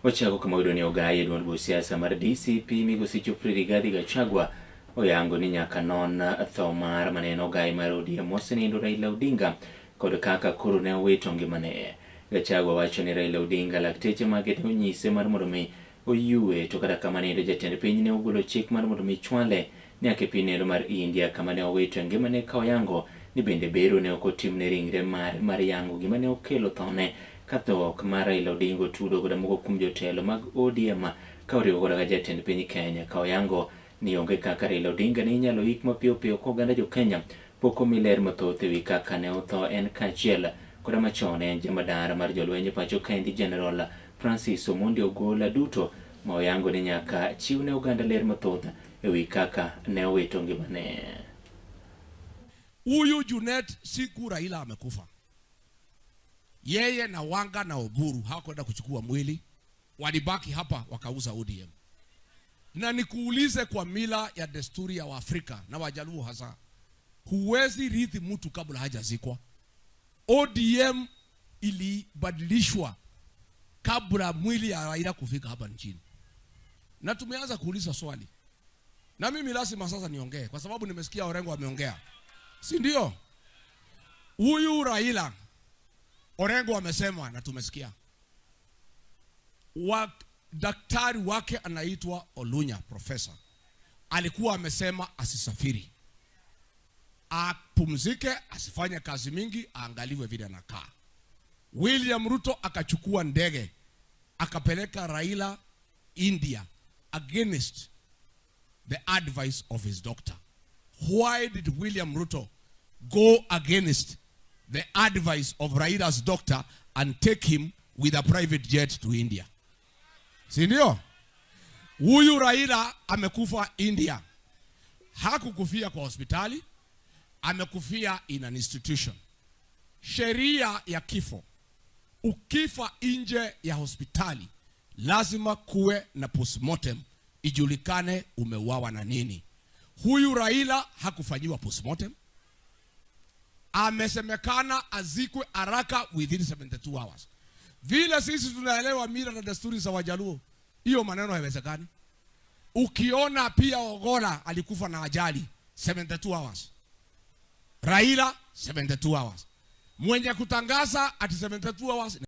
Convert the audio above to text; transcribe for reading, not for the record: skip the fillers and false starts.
Wachako kama wayudo ni ogaye duond buch siasa mar DCP migosi Geoffrey Rigathi Gachagua oyango ni nyaka non tho mar mane en ogaye mar ODM mosenindo Raila Odinga kod kaka koro ne owito ngimane. Gachagua wacho ni Raila Odinga lakteche mage ne onyise mar mondo mi oyue to kata kamano endo jatend piny ne ogolo chik mar mondo mi chwale nyaka e piny endo mar India kama ne owito ngimane ka oyango ni bende bero ne ok otimne ringre mare mar yango gima ne okelo thone ka tho mar Raila Odinga otudo koda moko kuom jotelo mag ODM ka oriwo koda ka jatend piny Kenya ka oyango ni onge kaka Raila Odinga ne inyalo ik mapiyo piyo ka oganda jo Kenya pok omi ler mathoth ewi kaka ne otho en kaachiel koda machon en jamadar mar jolweny e pacho kaendi General Francis Omondi Ogola duto ma oyango ni nyaka chiw ne oganda ler mathoth ewi kaka ne owito ngimane. Huyu Junet siku Raila amekufa, yeye na Wanga na Oburu hawakwenda kuchukua mwili, walibaki hapa wakauza ODM. Na nikuulize, kwa mila ya desturi ya Waafrika na Wajaluo hasa, huwezi rithi mtu kabla hajazikwa. ODM ilibadilishwa kabla mwili ya Raila kufika hapa nchini, na tumeanza kuuliza swali, na mimi lazima sasa niongee kwa sababu nimesikia Orengo ameongea, si ndio? Huyu Raila Orengo amesema na tumesikia wa, daktari wake anaitwa Olunya profesa alikuwa amesema asisafiri, apumzike, asifanye kazi mingi, aangaliwe vile anakaa. William Ruto akachukua ndege akapeleka Raila India against the advice of his doctor. Why did William Ruto go against the advice of Raila's doctor and take him with a private jet to India? Si ndio? Huyu Raila amekufa India. Hakukufia kwa hospitali, amekufia in an institution. Sheria ya kifo, ukifa nje ya hospitali lazima kuwe na postmortem, ijulikane umeuawa na nini. Huyu Raila hakufanyiwa postmortem, amesemekana azikwe haraka within 72 hours. Vile sisi tunaelewa mila na desturi za Wajaluo, hiyo maneno haiwezekani. Ukiona pia Ogola alikufa na ajali 72 hours, Raila 72 hours, mwenye kutangaza ati 72 hours.